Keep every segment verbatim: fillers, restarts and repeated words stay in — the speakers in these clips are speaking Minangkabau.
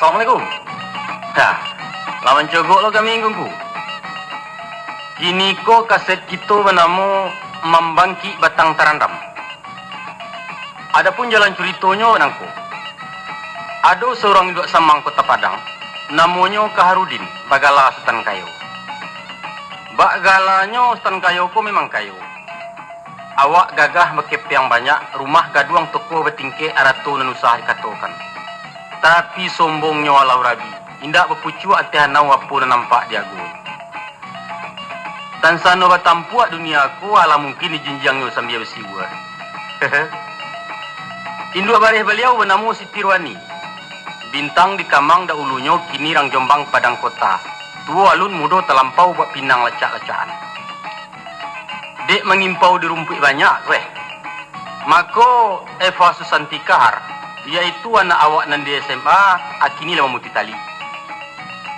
Assalamualaikum. Nah, lah mancogok lo kami, Ngku. Kini ko kaset kito banamo Mambangkik Batang Tarandam. Adapun jalan curitonyo nangko. Ado surang induak samang Kota Padang, namonyo Kaharudin, bagala Sutan Kayo. Bak galanyo Sutan Kayo ko memang kayo. Awak gagah bakepeang banyak, rumah gaduang toko batingkek, arato nan usah dikatokan. Tapi sombongnyo alau rabi, indak bapucuak ateh anau apo nan nampak di ago. Tan sano batampuak dunia ko, alah mungkin dijinjiangnyo sambia basiwa. Induak bareh baliau banamo Siti Rohani. Bintang di Kamang dahulunyo, kini rang Jombang Padang Kota. Tuo alun mudo talampau buak pinang lacak-lacakan. Dek mangimpau di rumpuik banyak, weh. Mako, Eva Susanti Kahar, yaitu anak awak nan di S M A, akini lah mamutih tali.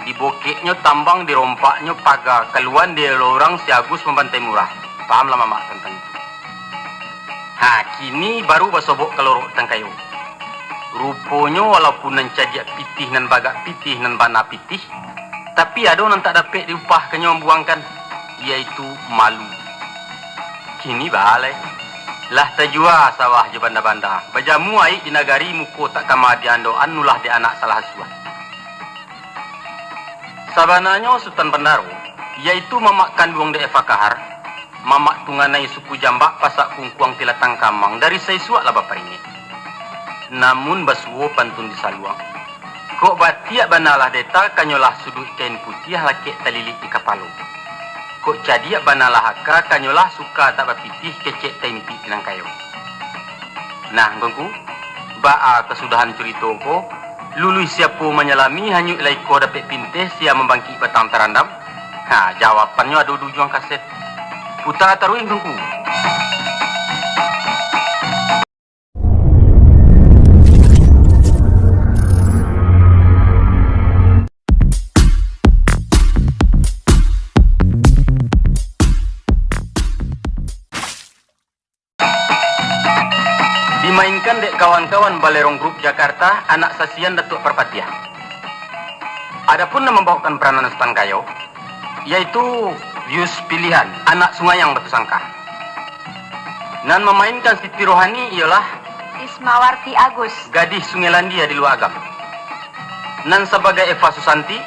Dibokeknyo tambang, dirompaknyo paga, kaluan di elok urang si Agus mambantai murah. Pahamlah mamak tantang itu. Ha, kini baru basobok kalorok tangkayo. Ruponyo, walaupun nan cadiak pitih, nan bagak pitih, nan bana pitih, tapi ado nan tak dapek diupahkannyo mambuangkan, yaitu malu. Kini baa lai. Lah tajua sawah jo banda-banda, bajamu aik di nagari, muko tak kama diandokan, ulah dek anak salah asuah. Sabananyo Sutan Bandaro, yaitu mamak kanduang dek Eva Kahar, mamak tunganai suku Jambak, pasak Kungkuang, Tilatang Kamang, dari saisuak lah baparingek. Namun basuo pantun disaluang. Kok batiak bana lah deta, kanyolah suduik kain putiah, lakek talilik di kapalo. Kok cadiak bana lah aka, kanyolah suka tak bapitih, kecek taimpik pinang kayo. Nah, Ngku, baa kasudahan curito ko? Luluih siapo manyalami, hanyuik lai ko dapek pinteh, sia mambangkik batang tarandam? Ha, jawabannyo ado di ujuang kaset. Puta taruih, Ngku. Dimainkan dek kawan-kawan Balerong Group Jakarta, anak sasian Datuak Parpatiah. Adapun nan mambawakan peranan Sutan Kayo, yaitu Yus Pilihan, anak Sungayang Batu Sangka. Nan mamainkan Siti Rohani iyolah Ismawarti Agus, gadih Sungai Landia di Lua Agam. Nan sabagai Eva Susanti,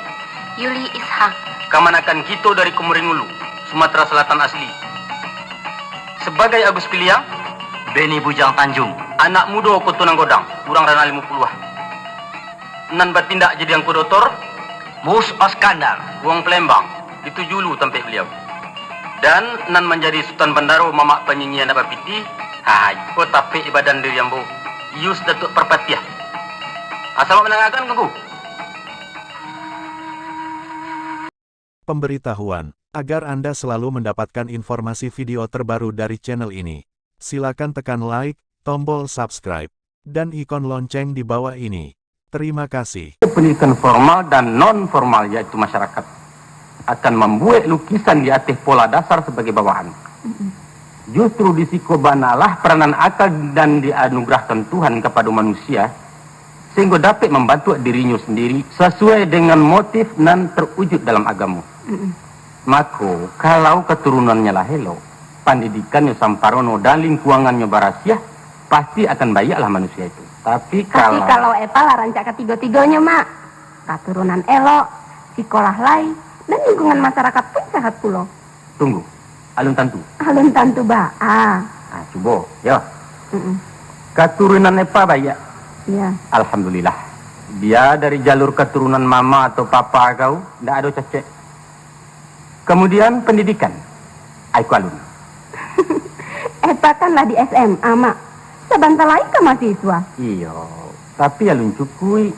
Yuli Ishak, kamanakan kito dari Komorin Ulu, Sumatera Selatan asli. Sabagai Agus Piliang, Beni Bujang Tanjung, anak mudo Koto Nan Godang, urang Ranah Limo Puluah. Nan batindak jadi angko dotor, Mus Oskandar, urang Palembang, di Tujuh Ulu tampek baliau. Dan nan manjadi Sutan Bandaro, mamak panyinyi anak bapitih, ha, iko tapek di badan diri ambo, Yus Datuak Parpatiah. Asa mandangakan, Ngku. Pemberitahuan, agar Anda selalu mendapatkan informasi video terbaru dari channel ini, silakan tekan like, tombol subscribe, dan ikon lonceng di bawah ini. Terima kasih. Pendidikan formal dan non-formal, yaitu masyarakat, akan mambuek lukisan di ateh pola dasar sabagai bawaan. Justru di siko banalah peranan akal nan dianugerahkan Tuhan kapado manusia, sahinggo dapek mambantuak dirinyo sandiri sasuai dengan motif nan terwujud dalam agamo. Mako, kalau katurunannyo lah elok, pandidikannyo samparono, dan lingkuangannyo barasiah, pasti akan baiaklah manusia itu. Tapi Tapi kalau kalau Epa lah rancak katigo-tigonyo, Mak. Katurunan elok, sikolah lai, dan lingkungan masyarakat pun sehat pulo. Tunggu, alun tantu. Alun tantu baa? Ah, cubo, yo. Mm-mm. Katurunan Epa baiak. Iya. Alhamdulillah. Bia dari jalur katurunan mama atau papa kau, ndak ado cacek. Kemudian pendidikan. Ai ko alun. Epa kan lah di S M A, Mak. Sabanta lai ka mahasiswa. Iyo, tapi alun cukuik.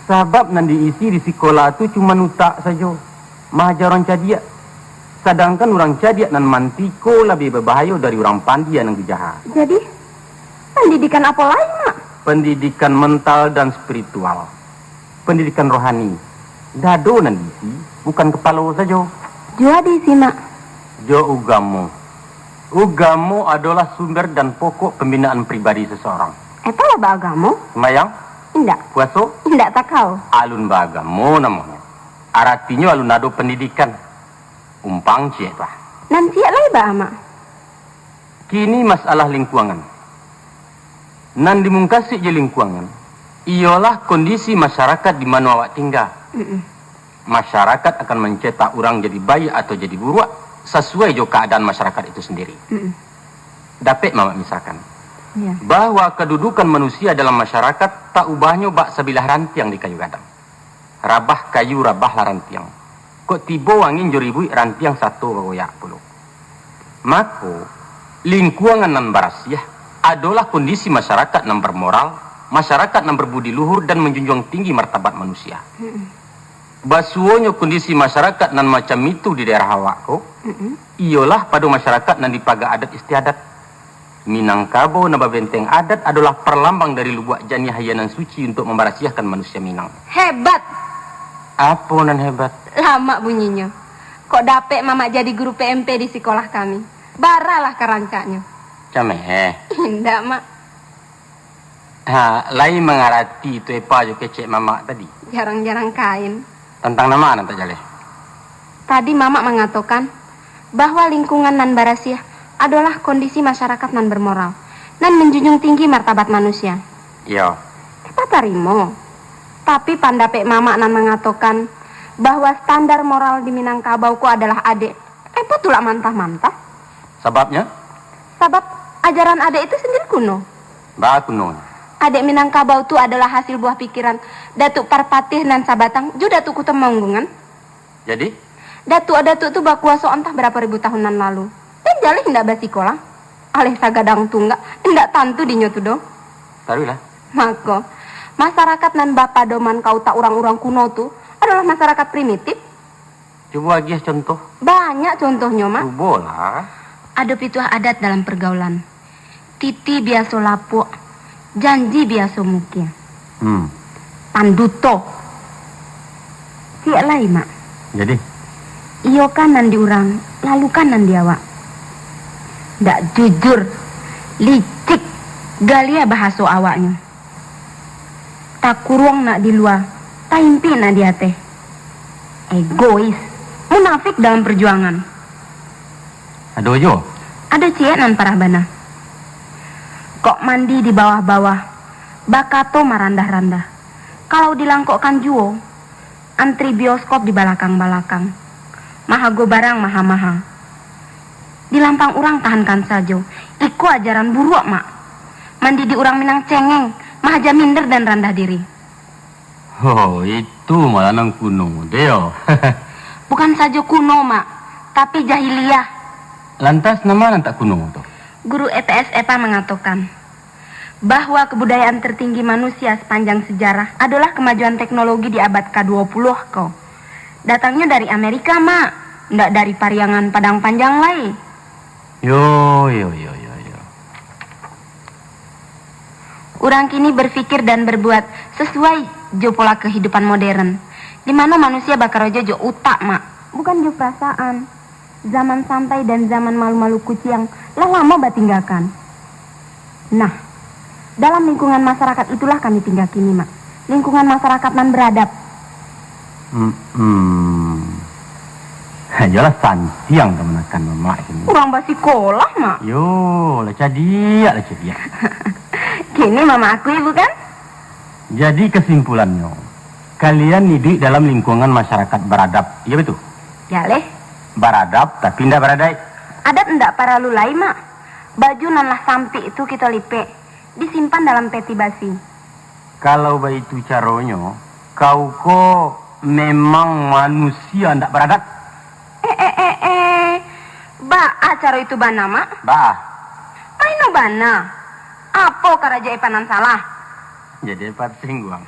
Sabab nan diisi di sikola tu cuman utak sajo. Maaja urang cadiak. Sadangkan urang cadiak nan manti ko labiah babahayo dari urang pandia nan gujaha. Jadi, pendidikan apo lai, Mak? Pendidikan mental dan spiritual. Pendidikan rohani. Dado nan diisi, bukan kapalo sajo. Juo diisi, Mak. Jo ugamo. Ugamo adolah sumber dan pokok pembinaan pribadi seseorang. Epa lah baagamo? Sembayang, Indak. Puaso? Indak takau. Alun baagamo namonyo. Aratinyo alun ado pandidikan. Umpang ciek tu ah. Nan ciek lai baa, Mak? Kini masalah lingkuangan. Nan dimungkasuik jo lingkuangan, iyolah kondisi masyarakat di mano awak tingga. Mm-mm. Masyarakat akan mancetak urang jadi baiak atau jadi buruak, sasuai jo kaadaan masyarakat itu sandiri. Mm-mm. Dapek mamak misalkan, Iya. bahwa kadudukan manusia dalam masyarakat tak ubahnyo bak sabilah rantiang di kayu gadang. Rabah kayu, rabahlah rantiang. Kok tibo angin jo ribuik, rantiang sato bagoyak pulo. Mako, lingkuangan nan barasiah adolah kondisi masyarakat nan bermoral, masyarakat nan berbudi luhur dan manjunjuang tinggi martabat manusia. Mm-mm. Basuonyo kondisi masyarakat nan macam itu di daerah awak ko, Mm-mm. iyolah pado masyarakat nan dipaga adat istiadat. Minangkabau nan babenteng adat adolah parlambang dari lubuak janiah aia nan suci untuak mambarasiahkan manusia Minang. Hebat! Apo nan hebat? Lamak bunyinyo. Kok dapek mamak jadi guru P M P di sikolah kami. Baralah ka rancaknyo. Cameh. Indak, Mak. Ha, lai mangarati tu epa jo kecek mamak tadi? Jarang-jarang kain. Tantang nan ma nan tak jaleh? Tadi mamak mangatokan bahwa lingkungan nan barasiah adolah kondisi masyarakat nan bermoral, nan manjunjuang tinggi martabat manusia. Iyo. Epa tarimo. Tapi pandapek mamak nan mangatokan bahwa standar moral di Minangkabau ko adolah adek, epa tulak mantah-mantah. Sababnyo? Sabab ajaran adek itu sandiri kuno. Baa kunonyo? Adek Minangkabau tu adolah hasil buah pikiran Datuak Parpatih Nan Sabatang jo Datuak Kuto Manggungan. Jadi? Datuak-datuak tu bakuaso antah barapo ribu tahun nan lalu. Dan jaleh indak basikolah. Aleh sagadang tunggak, indak tantu dinyo tu doh. Taruihlah. Mako, masarakat nan bapadoman ka utak urang-urang kuno tu adolah masarakat primitif. Cubo agiah contoh. Banyak contohnyo, Mak. Cubolah. Ado pituah adat dalam pergaulan. Titi biaso lapuak, janji biaso mukir. Hmm. Panduto. Ciek lai, Mak. Jadi? Iyo kan nan di urang, lalu kan nan di awak. Ndak jujur, licik, galiah bahaso awaknyo. Takuruang nak di lua, taimpik nak di ateh. Egois, munafik dalam perjuangan. Ado juo? Ado ciek nan parah bana. Kok mandi di bawah-bawah, bakato marandah-randah. Kalau dilangkokkan juo, antri bioskop di balakang-balakang. Mahago barang maha-maha. Di lampang urang tahankan sajo. Iko ajaran buruak, Mak. Mandidi urang Minang cengeng, mahaja minder dan randah diri. Oh, itu malah nan kuno, Deo. Bukan sajo kuno, Mak, tapi jahiliah. Lantas, nan ma nan tak kuno tu? Guru E P S EPA mangatokan bahwa kabudayaan tertinggi manusia sapanjang sajarah adolah kamajuan teknologi di abad ka dua puluh ko. Datangnyo dari Amerika, Mak, ndak dari Pariangan Padang Panjang lai. Yo, yo, yo, yo, yo. Urang kini berpikir dan berbuat sasuai jo pola kahidupan modern, di mano manusia bakarajo jo utak, Mak, bukan jo parasaan. Zaman santai dan zaman malu-malu kuciang lah lamo batinggakan. Nah, dalam lingkungan masarakat itulah kami tingga kini, Mak. Lingkungan masarakat nan beradab. Hmm, hmm. Yolah, santiang kamanakan mamak kini. Urang basikolah, Mak. Yo, lah cadiak, lah cadiak. Kini mamak akui, bukan? Jadi, kesimpulannyo, kalian iduik dalam lingkungan masyarakat baradab, iyo betul? Jaleh. Baradab, tapi indak baradaik. Adab indak paralu lai, Mak. Baju nan lah sampik tu kito lipek, disimpan dalam peti basi. Kalau baitu caronyo, kau ko memang manusia indak baradab. Eh, eh, eh, eh. Baa caro itu bana, Mak? Baa. Paino bana. Apo karajo Epa nan salah? Jadi Epa tasingguang.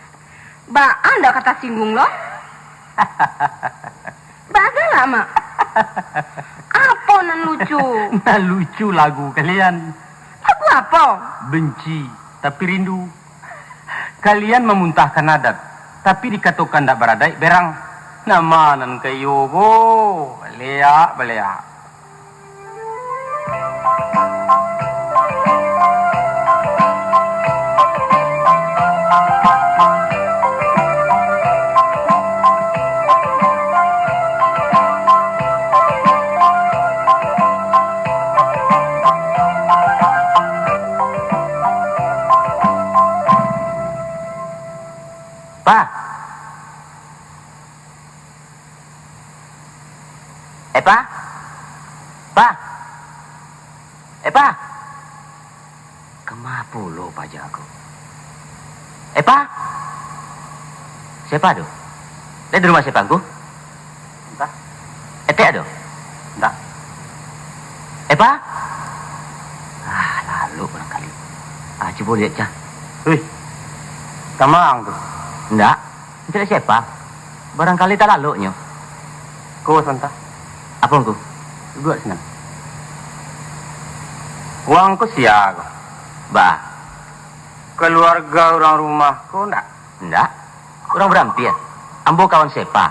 Baa ndak ka tasingguang lo? Baa galak, Mak? Apo nan lucu? Nan lucu lagu kalian. Lagu apo? Benci, tapi rindu. Kalian mamuntahkan adat, tapi dikatokan ndak baradaik berang. Nan ma nan ka iyo ko? Baliak, baliak. Pa! Eh, Pa! Pa! Eh, Pa! Kama pulo paja ko? Eh, Pa! Sia tu? Lai di rumah sia, Ngku? Antah. Etek ado? Indak. Eh, Pa! Ah, lalok barangkali. Ah, cubo liek, cah. Wih, kama ang tu? Indak. Indak sia, Pa. Barangkali talaloknyo. Ko, santa. Apo, Ngku? Duduak sinan. Wang ko sia ko? Ba. Kaluarga urang rumah ko ndak? Ndak. Urang barampia. Ambo kawan Sepa.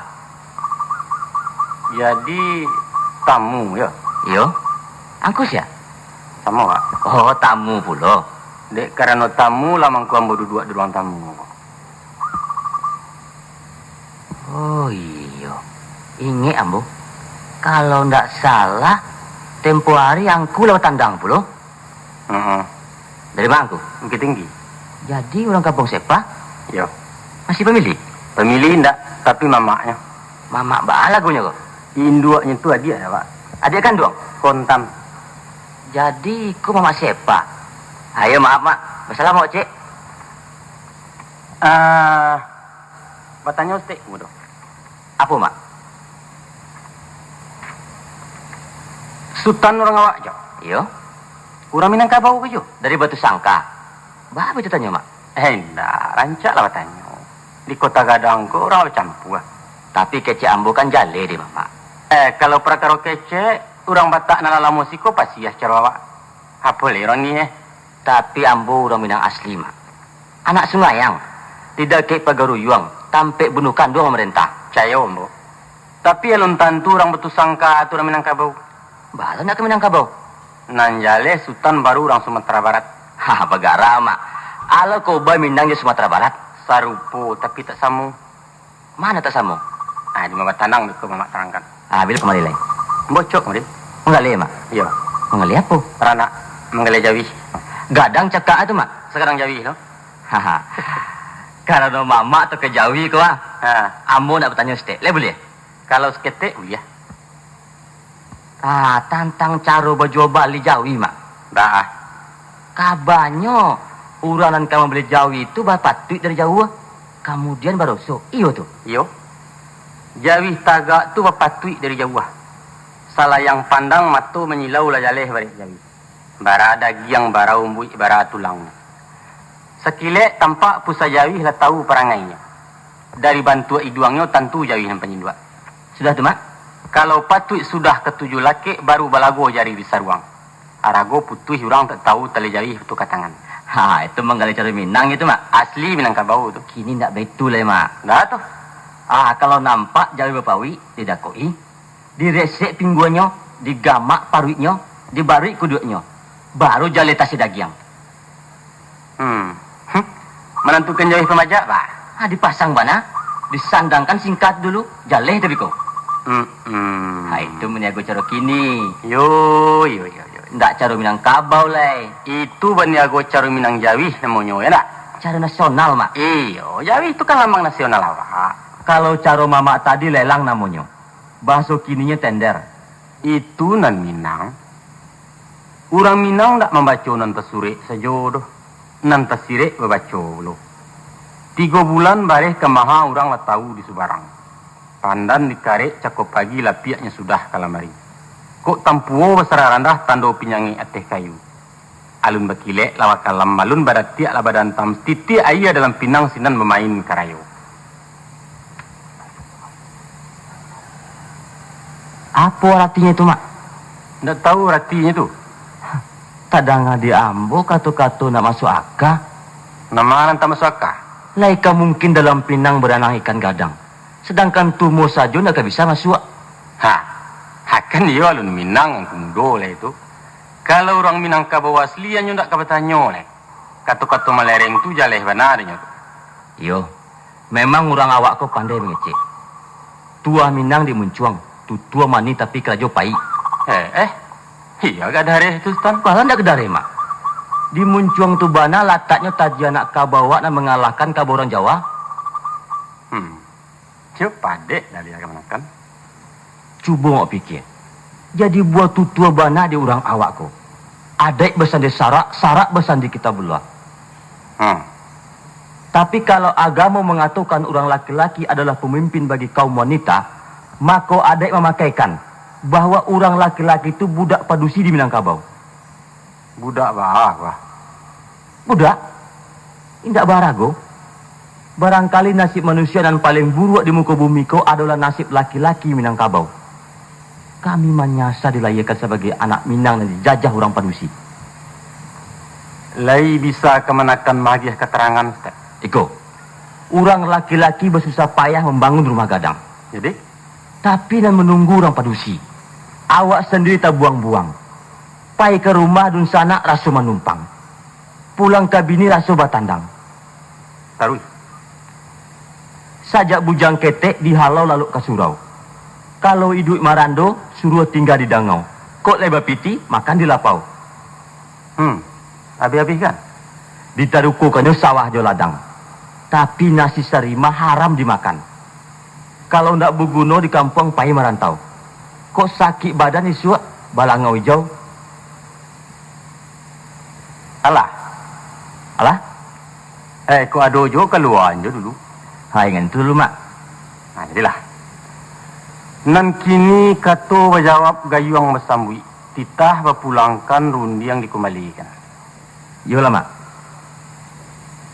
Jadi, tamu, yo? Iyo. Angku sia? Samo, Wak. Oh, tamu pulo. Dek karano tamu, lah mangko ambo duduak di ruang tamu. Oh, iyo. Ingek ambo. Kalau ndak salah, tempo ari angku lah batandang pulo. Heeh. Dari ma angku? Bukittinggi. Jadi, urang kampuang Sepa? Iyo. Masih pamili? Pamili indak, tapi mamaknyo. Mamak baa lagonyo ko? Induaknyo tu adiak, Wak. Adiak kanduang? Kontan. Jadi, iko mamak Sepa? Ayo, maaf, Mak. Basalam, Mak, Cik. Ah, batanyo saketek, Mudo. Apo, Mak? Sutan urang awak jo? Iyo. Urang Minangkabau ko jo? Dari Batusangka. Baa baitu tanyo, Mak? Eh, indak, rancak lah batanyo. Di Kota Gadang ko urang bacampua. Tapi kecek ambo kan jaleh dek mamak. Eh, kalau parakaro kecek, urang Batak nan lah lamo siko pasiah caro awak. Apo lai urang ni, eh? Tapi ambo urang Minang asli, Mak. Anak sungayang, di dakek pagaruyuang, tampek bunuh kanduang pamarentah. Cayo ambo. Tapi alun tantu urang Batusangka tu urang Minangkabau. Baa ndak ka Minangkabau? Nan jaleh Sutan baru urang Sumatera Barat. Ha, bagara, Mak. Alah ko ba Minang jo Sumatera Barat? Sarupo, tapi tak samo. Ma nan tak samo? Ah, di ma batanang beko mamak tarangkan. Ah, bilo kamari lai? Bocok kamari. Manggaleh, Mak? Iyo. Manggaleh apo? Ranak, manggaleh jawih. Gadang cakak tu, Mak? Sagadang jawih tu. Haha. Karano mamak tu ka jawih ko, ah. Ha. Ambo nak batanyo saketek. Lai buliah? Kalau saketek, buliah. Ah, tantang caro bajua bali jawih, Mak. Baa? Kabanyo, urang nan ka mambali jawih tu bapatuik dari jauah, kamudian baroso. Iyo tu? Iyo. Jawih tagak tu bapatuik dari jauah. Salayang pandang mato manyilau lah jaleh barek jawih. Bara dagiang, bara umbuik, bara tulang. Sakilek tampak pusa jawih lah tahu parangainyo. Dari bantuak iduangnyo tantu jawih nan panyinduak. Sudah tu, Mak? Kalau patuik sudah katujuah lakek, baru balago jari di saruang. Arago putuih urang tak tahu taleh jawih tu ka tangan. Ha, itu manggaleh caro Minang itu, Mak. Asli Minangkabau tu. Kini ndak baitu lai, Mak. Ndak tu. Ah, kalau nampak jawih bapauik, didakoki. Diresek pingguangnyo, digamak paruiknyo, dibaruik kuduaknyo, baru jaleh tasi dagiang. Hmm. Hmm. Manantukan jawih pamajak, Pak? Ah, dipasang bana, disandangkan singkat dulu, jaleh tapi ko. Hmm, hmm. Ha, itu maniago caro kini. Yo, yo, yo, yo. Ndak caro Minangkabau lai. Itu baniago caro Minang jawih namonyo, ya ndak? Caro nasional, Mak. Iyo, jawih itu kan lambang nasional awak. Kalau caro mamak tadi lelang namonyo. Bahaso kininyo tender. Itu nan Minang. Urang Minang ndak mambaco nan tasurek sajo doh, nan tasirek babaco pulo. Tigo bulan bareh ka maha urang lah tahu di subarang. Pandan dikarek cako pagi lapiaknyo sudah ka lamari. Kok tampuo basarah randah tando pinyangek ateh kayu. Alun bakilek lah bakalam, alun badatiak lah badantam, titiak aia dalam pinang sinan bamain karayo. Apo aratinyo tu, Mak? Ndak tahu aratinyo tu. Tadanga di ambo kato-kato ndak masuak aka. Nan ma nan tak masuak aka? Lai ka mungkin dalam pinang baranang ikan gadang, sadangkan tumo sajo ndak ka bisa masuak. Ha, akan iyo alun Minang nan mudo lai tu. Kalau urang Minangkabau asli, anyo ndak ka batanyo lai. Kato-kato malereng tu jaleh bana dinyo tu. Iyo, memang urang awak ko pandai mangecek. Tuah Minang di muncuang, tutua manih tapi karajo paik. Eh, eh. Iyo, agak dareh tu, Tan. Baa ndak ka dareh, Mak? Di muncuang tu bana lataknyo taji anak kabau awak nan mangalahkan kabau urang Jawa. Hmm. Cuk padek dari kamanakan. Cubo awak pikia. Jadi buah tutua bana di urang awak ko. Adaik basandi sarak, sarak basandi Kitabullah. Hmm. Tapi kalau agamo mangatokan urang laki-laki adalah pamimpin bagi kaum wanita, mako adaik mamakaikan bahwa urang laki-laki tu budak padusi di Minangkabau. Budak baa, Bah? Budak? Indak baharago. Barangkali nasib manusia nan paling buruak di muko bumi ko adolah nasib laki-laki Minangkabau. Kami manyasa dilahiakan sabagai anak Minang nan dijajah urang padusi. Lai bisa kamanakan magiah katarangan, Ustaz? Iko, urang laki-laki basusah payah mambangun rumah gadang. Jadi? Tapi nan manunggu urang padusi. Awak sandiri tabuang-buang. Pai ka rumah dunsanak raso manumpang. Pulang ka bini raso batandang. Taruih. Sajak bujang ketek dihalau lalok ka surau. Kalau iduik marando, suruah tingga di dangau. Kok lai bapiti, makan di lapau. Hmm, abih-abih kan? Ditarukokannyo sawah jo ladang. Tapi nasi sarima haram dimakan. Kalau ndak baguno di kampuang pai marantau. Kok sakik badan isuak, balangau ijau. Alah. Alah? Eh, kok ado jo kaluaan jo dulu. Hai, ngan itu dulu, Mak. Nah, jadilah. Nan kini kato bajawab gayuang basambuik, titah bapulangkan rundiang dikumbalikan. Iyolah, Mak.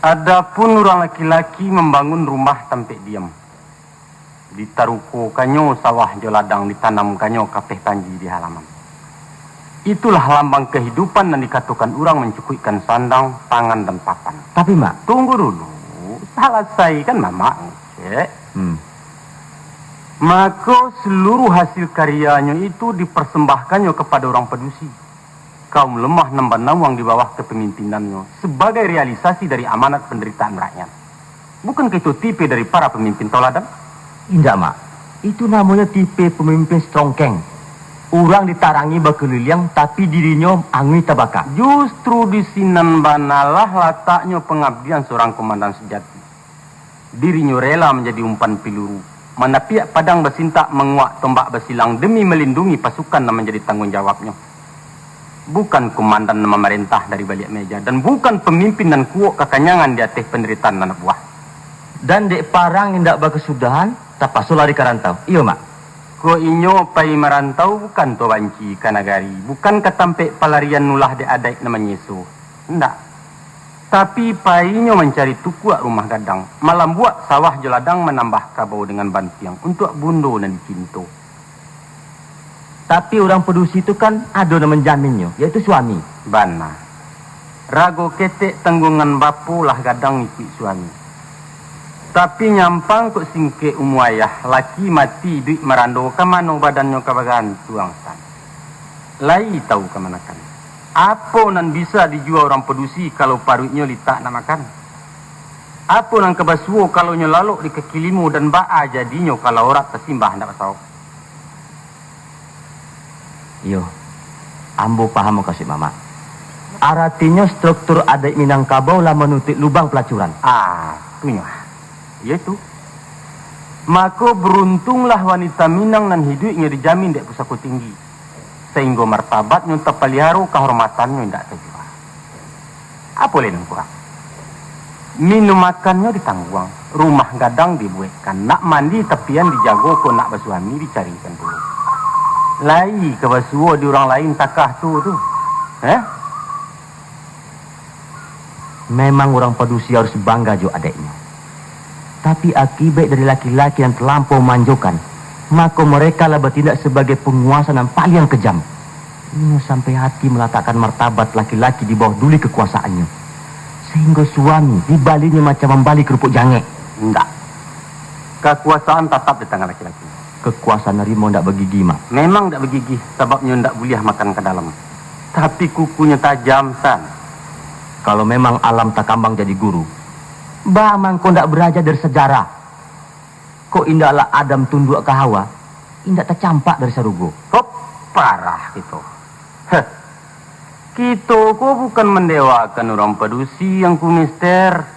Adapun urang laki-laki mambangun rumah tampek diam, ditarukokannyo sawah jo ladang, ditanamkannyo kapeh panji di halaman. Itulah lambang kahidupan nan dikatokan urang mancukuikkan sandang, pangan, dan papan. Tapi, Mak. Tunggu dulu, salasaikan Mamak ngecek. Hmm. Mako, saluruh hasil karyanyo itu diparsambahkannyo kapado urang padusi, kaum lamah nan banawang di bawah kapamimpinannyo, sabagai realisasi dari amanat pandaritaan rakyat. Bukankah itu tipe dari para pamimpin tauladan? Indak, Mak. Itu namonyo tipe pamimpin strongkeng. Urang ditarangi bakuliliang, tapi dirinyo anguih tabaka. Justru di sinan banalah lataknyo pangabdian surang komandan sujati. Dirinyo rela manjadi umpan piluru, manapiak padang basintak, manguak tombak basilang demi malindungi pasukan nan manjadi tangguang jawabnyo. Bukan komandan nan mamarentah dari baliak meja, dan bukan pamimpin nan kuwok kakanyangan di ateh panderitaan anak buwah. Dan dek parang indak bakasudahan, tapaso lari ka rantau. Iyo, Mak. Kok inyo pai marantau, bukan to banci ka nagari, bukan ka tampek palarian ulah dek adaik nan manyeso. Indak. Tapi, painyo mancari tukuak rumah gadang, malambuak sawah jo ladang, manambah kabau dengan bantiang untuak bundo nan dicinto. Tapi, urang padusi tu kan ado nan manjaminnyo, yaitu suami. Bana. Rago ketek tangguangan bapo lah gadang ikuik suami. Tapi, nyampang kok singkek umua ayah, laki mati iduik marando, ka mano badannyo ka bagantuang, San? Lai tau kamanakan. Apo nan bisa dijua urang padusi, kalau paruiknyo litak nak makan? Apo nan ka basuo, kalau nyo lalok di kaki limo, dan baa jadinyo, kalau aurat tasimbah ndak basaok? Iyo, ambo paham mukasuik Mamak. Aratinyo, struktur adaik Minangkabau lah manutuik lubang palacuran. Ah, tunyo. Iyo tu. Mako, baruntunglah wanita Minang nan hiduiknyo dijamin dek pusako tinggi, sainggo martabatnyo tapaliharo, kahormatannyo indak tajua. Apo lai nan kurang? Minum makannyo ditangguang, rumah gadang dibuekkan, nak mandi tapian dijago, kok nak basuami dicarikan pulo. Lai ka basuo di urang lain takah tu, tu? Eh? Memang urang padusi harus bangga jo adaiknyo. Tapi, akibaik dari laki-laki yang talampau manjokan, mako, mereka lah batindak sabagai panguasa nan paliang kejam. Inyo sampai hati malatakkan martabat laki-laki di bawah duli kakuasaannyo, sainggo suami dibalinyo macam mambali karupuk jangek. Indak. Kakuasaan tatap di tangan laki-laki. Kakuasaan harimau ndak bagigi, Mak. Memang ndak bagigi, sababnyo ndak buliah makan ka dalam. Tapi kukunyo tajam, San. Kalau memang alam takambang jadi guru, baa mangko ndak baraja dari sajarah? Kok indaklah Adam tunduak ka Hawa, indak tacampak dari sarugo? Hop, parah kito. Heh. Kito ko bukan mandewakan urang padusi, Angku Mister.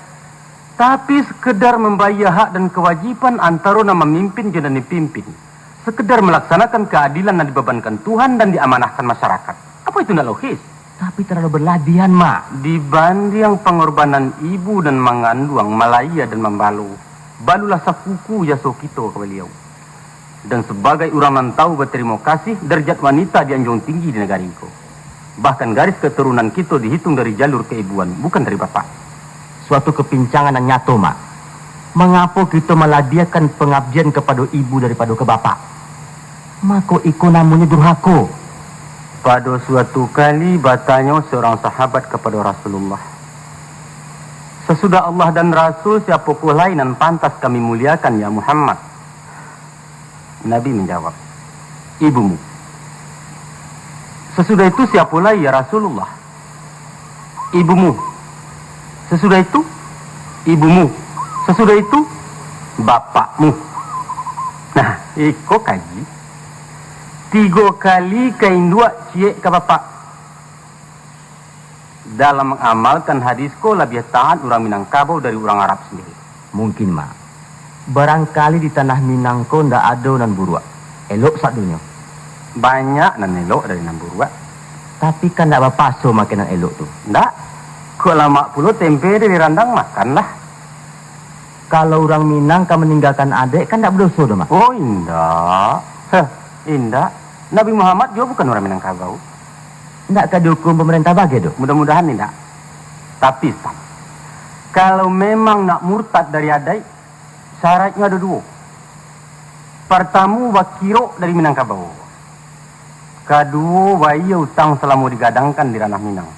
Tapi sekedar mambayia hak dan kawajiban antaro nan mamimpin jo nan dipimpin. Sekedar malaksanakan kaadilan nan dibabankan Tuhan dan diamanahkan masyarakat. Apo itu ndak logis? Tapi talalu balabiahan, Mak. Dibandiang pangorbanan ibu nan manganduang, malayia dan mambalo, balulah sakuku jaso kito ka baliau. Dan sabagai urang nan tahu batarimo kasih, darajat wanita dianjuang tinggi di nagari ko. Bahkan garis katurunan kito dihitung dari jalur kaibuan, bukan dari bapak. Suatu kapincangan nan nyato, Mak. Mangapo kito malabiahkan pangabdian kapado ibu daripado ka bapak? Mako iko namonyo durhako. Pado suatu kali batanyo saurang sahabat kapado Rasulullah, "Sasudah Allah dan Rasul, siapokoh lai nan pantas kami muliakan, ya Muhammad?" Nabi manjawab, "Ibumu." "Sasudah itu siapo lai, ya Rasulullah?" "Ibumu." "Sasudah itu?" "Ibumu." "Sasudah itu?" "Bapakmu." Nah, iko kaji. Tigo kali ka induak, ciek ka bapak. Dalam mangamalkan hadis ko, labiah taat urang Minangkabau dari urang Arab sandiri. Mungkin, Mak. Barangkali di tanah Minang ko ndak ado nan buruak. Elok sadonyo. Banyak nan elok dari nan buruak. Tapi kan ndak bapaso makan nan elok tu. Ndak. Kok lamak pulo tempe dari randang, makanlah. Kalau urang Minang ka maninggakan adaik, kan ndak badoso doh, Mak? Oh, indak. Heh, indak. Nabi Muhammad juo bukan urang Minangkabau. Ndak ka diukum pamarentah bagai doh? Mudah-mudahan indak. Tapi, Ustaz, kalau memang nak murtad dari adaik, syaratnyo ado duo. Partamo, bakirok dari Minangkabau. Kaduo, bayia utang salamo digadangkan di ranah Minang.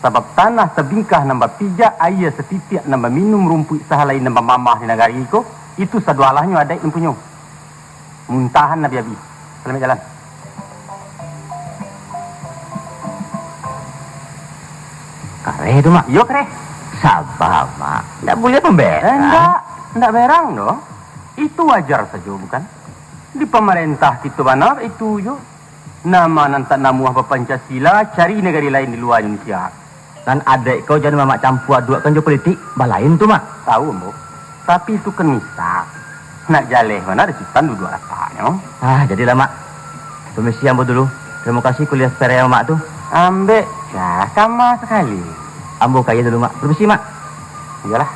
Sabab tanah sabingkah nan bapijak, aia satitiak nan baminum, rumpuik sahalai nan bamamah di nagari ko, itu sadoalahnyo adaik nan punyo. Muntahan Nabi Abi. Salamaik jalan. Kareh tu, Mak. Iyo, kareh. Saba, Mak. Ndak buliah pamberang. Eh, ndak. Ndak berang doh. Itu wajar sajo, bukan? Di pamarentah kito bana itu jo. Nama nan tak namuah ba Pancasila, cari nagari lain di lua Indonesia. Nan adaik ko jan mamak campua aduakkan jo politik, balain tu, Mak. Tahu, Ambo. Tapi itu kan misal. Nak jaleh bana di sitan duduak rataknyo. Ah, jadilah, Mak. Permisi ambo dulu. Tarimo kasih kuliah perel Mak tu. Ambek, nah, sama sakali. Ambo kaya dulu, Mak. Permisi, Mak. Iyolah.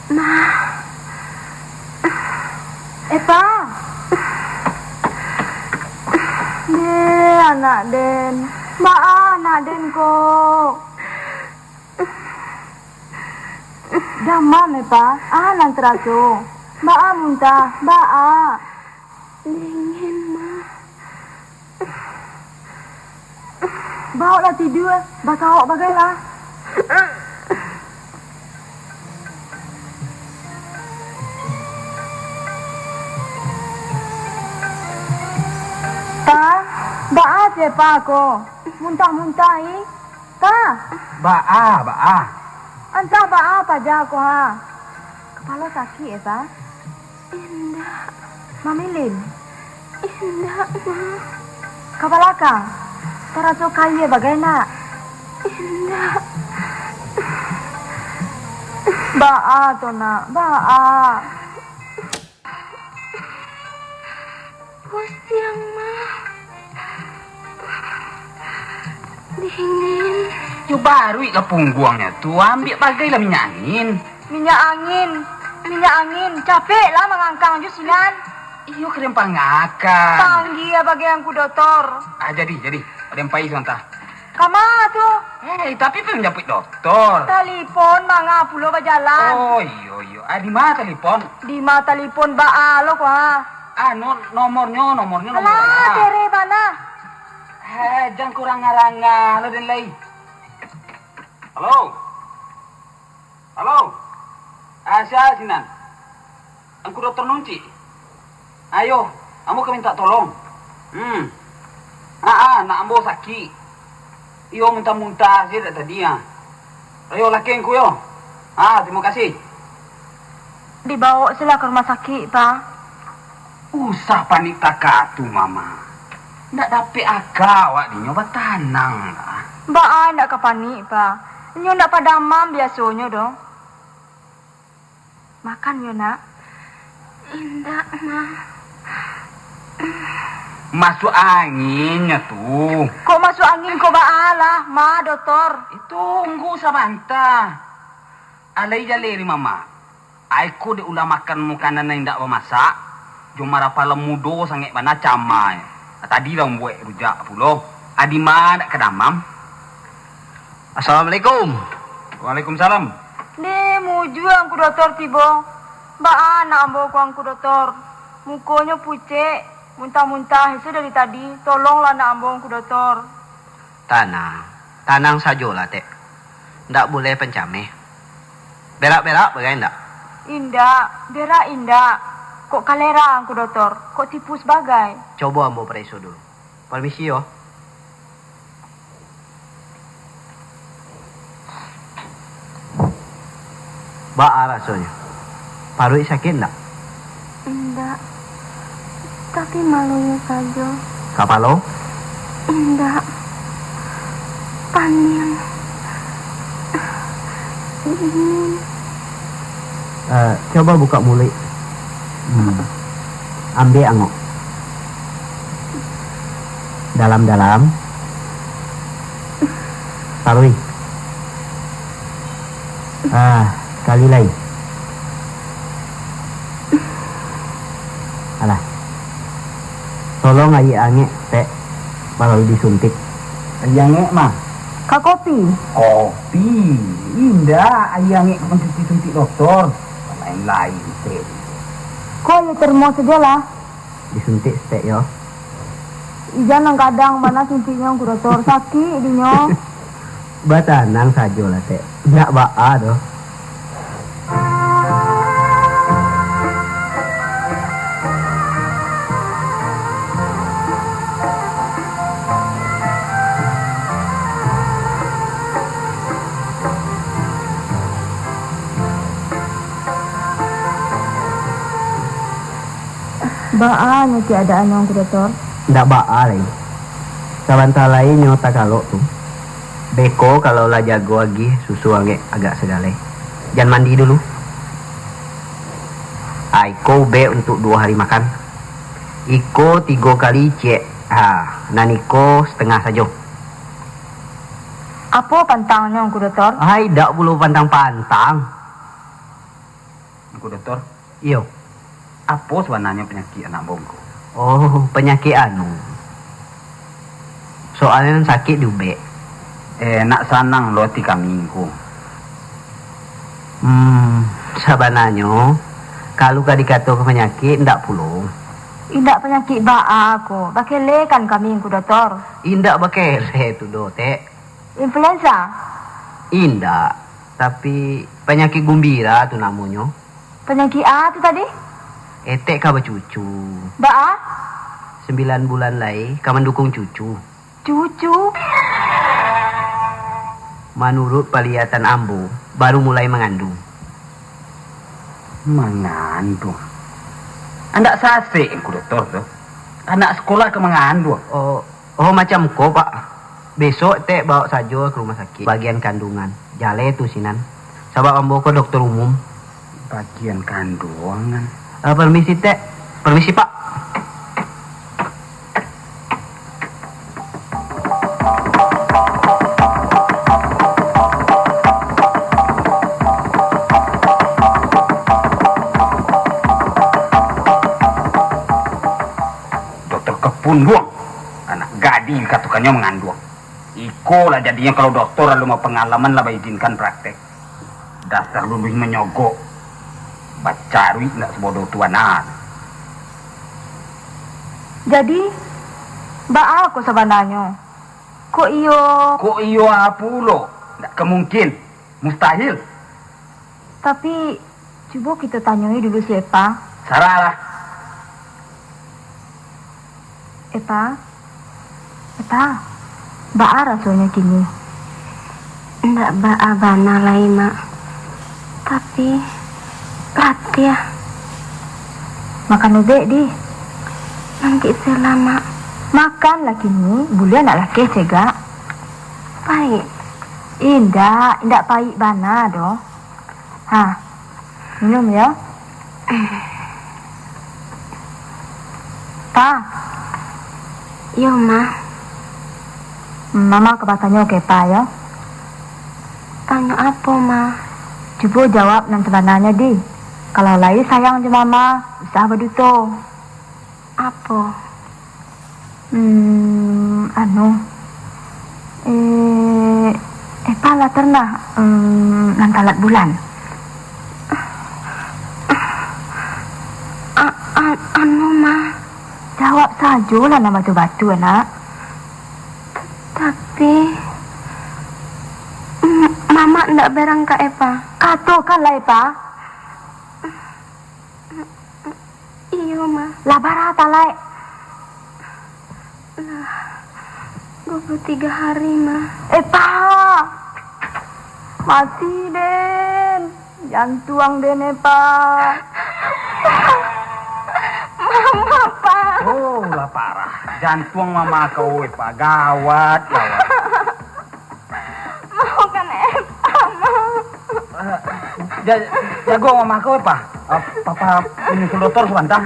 Nah. Epa. Deh, anak den. Baa anak den ko? Damam, Epa. Ah, nan taraso. Baa muntah? Baa? Dingin, Ma. Baoklah tidua, bakaok bagailah. Pa, baa ceh Pa ko? Muntah-muntah, ih. Pa. Baa, baa? Antah baa paja ko, ha. Kapalo sakik, eh, Pa? Indak. Mamilin? Indak, Ma. Ka balakang? Taraso kayia bagai, Nak? Indak. Baa to, Nak? Baa? Pusiang, Ma. Dingin. Yo baruik lah pungguangnyo tu, ambiak bagailah minyak angin. Minyak angin, minyak angin, capeklah mangangkang jo sinan. Iyo, kalian pangakang. Panggia bagai angku dotor. Ah, jadi, jadi. Kalian pai sabanta. Kama tu? Eh, tapi pai manjapuik dotor. Talipon manga pulo bajalan. Oh, iyo, iyo. Ah, di ma talipon? Di ma talipon baa lo ko, ha? Ah, no-, nomornyo, nomornyo, nomor Alah, baa? Tere bana. Eh, jan kurang aranga lo den lai. Halo? Halo? Ah, sia sinan? Angku Doktor Nuncik? Ayo, ambo ka mintak tolong. Hmm. Ah, ah, anak ambo sakik. Iyo, muntah-muntah se dari tadi, ah. Ayo, lakek angku yo. Ah, tarimo kasih. Dibaok se lah ka rumah sakik, Pa. Usah panik takah tu, Mama. Ndak dapek aka awak dinyo, batananglah. Baa ndak ka panik, Pa? Inyo ndak padamam biasonyo doh. Makan yo, Nak. Indak, Ma. Masuak anginnyo tu. Kok masuak angin, kok baa lah, Ma, Dotor? Eh, tunggu sabanta. Alai jaleh di Mama. Ai ko dek ulah makan makanan nan indak bamasak, jo marapalo mudo sangaik bana cama. Tadi lah mambuek rujak pulo. Adi ma dak ka damam? Assalamualaikum. Waalaikumsalam. Ni, mujua Angku Dotor tibo. Baa anak ambo ko, Angku Dotor? Mukonyo pucek, muntah-muntah ese dari tadi. Tolonglah anak ambo, Angku Dotor. Tanang, tanang sajolah, Tek. Ndak buleh pancameh. Berak-berak bagai ndak? Indak, berak indak. Kok kalera, Angku Dotor? Kok tipus bagai? Cobo ambo pareso dulu. Permisi yo. Baa rasonyo? Paruik sakik ndak? Indak, tapi malunya sajo. Kapalo? Indak, paniang. Dingin. Eh, coba buka muluik. Hmm. Ambiak angok. Dalam-dalam. Taruih. Ah, sakali lai. Alah. Tolong aia angek, Tek, baru disuntik. Aia angek, mah? Ka kopi? Kopi? Indak, aia angek ka pansuntik-suntik dotor. Lain-lain, Tek. Ko aia termos sajolah. Disuntik saketek yo. Jan nan gadang bana suntiknyo, Ngku Dotor. Sakik dinyo. Batanang sajolah, Tek. Ndak baa doh. Baa nyo keadaannyo, Ngku Dotor? Ndak baa lai. Sabanta lai nyo takalok tu. Beko kalau lah jago agiah susu angek agak sagaleh. Jan mandi dulu. Ah, iko ubek untuak duo hari makan. Iko tigo kali ciek. Ha, nan iko satangah sajo. Apo pantangnyo, Ngku Dotor? Hai, dak pulo pantang-pantang. Ngku Dotor? Iyo. Apo sabananyo panyakik anak ambo ko? Oh, panyakik anu. Soalnyo sakik di ubek. Eh, nak sanang lo ati kami, Ngku. Hmm, sabananyo, kalu ka dikatokan panyakik, indak pulo. Indak panyakik baa ko, bakelekan kami, Ngku Dotor. Indak bakele tu doh, Tek. Influenza? Indak, tapi panyakik gumbira tu namonyo. Panyakik a tu tadi? Etek ka bacucu. Baa? Sambilan bulan lai ka mandukung cucu. Cucu? Manuruik paliyatan ambo, baru mulai manganduang. Manganduang? Andak sasek, Ngku Dotor tu. Anak sakolah ka manganduang. Oh, Oh, macam ko, Pak. Besok Tek bawok sajo ka rumah sakik bagian kandungan. Jaleh tu sinan. Sabab ambo ko dokter umum. Bagian kandungan. Ah, permisi, Tek. Permisi, Pak. Dokter Kepunduang, anak gadih dikatokannyo manganduang. Iko lah jadinyo kalau dokter alun bapangalaman lah baizinkan praktek. Dasar luluih manyogok, bacaruik indak sabodoh tu bana. Jadi, baa ko sabananyo? Kok iyo? Kok iyo a pulo? Ndak ka mungkin. Mustahil. Tapi, cubo kito tanyoi dulu si Epa. Sarahlah. Epa, Epa, baa rasonyo kini? Ndak baa bana lai, Mak. Tapi, Patiah. Makan ubek, di. Nanti selama. Makan lah kini, buliah nak lakeh cegak. Paik. Indak, indak paik bana doh. Ha, minum yo. Pa. Yo, Ma. Mama ka batanyo ka Epa yo. Tanyo apo, Ma? Cubo jawab nan sabananyo, di. Kalau lai sayang jo Mama, usah baduto. Apo? Hmm, anu. Eh, Epa lah pernah, hmm, nan talat bulan? A-, a-, anu, Ma. Jawab sajo lah nan batua-batua, nak. Tapi, m-, Mama ndak berang ka Epa. Katokanlah, Epa. Iyo, Ma. Lah bara talaik? Lah, dua puluh tiga hari, Ma. Epa! Mati den. Jantuang den, Epa. Mama, Pa. Oh, lah parah. Jantuang mama kau, Epa. Gawat, gawat. Maafkan Epa, Ma. Eh, ja-, jago mama kau, Epa. Eh, papa menyusul dokter sabanta.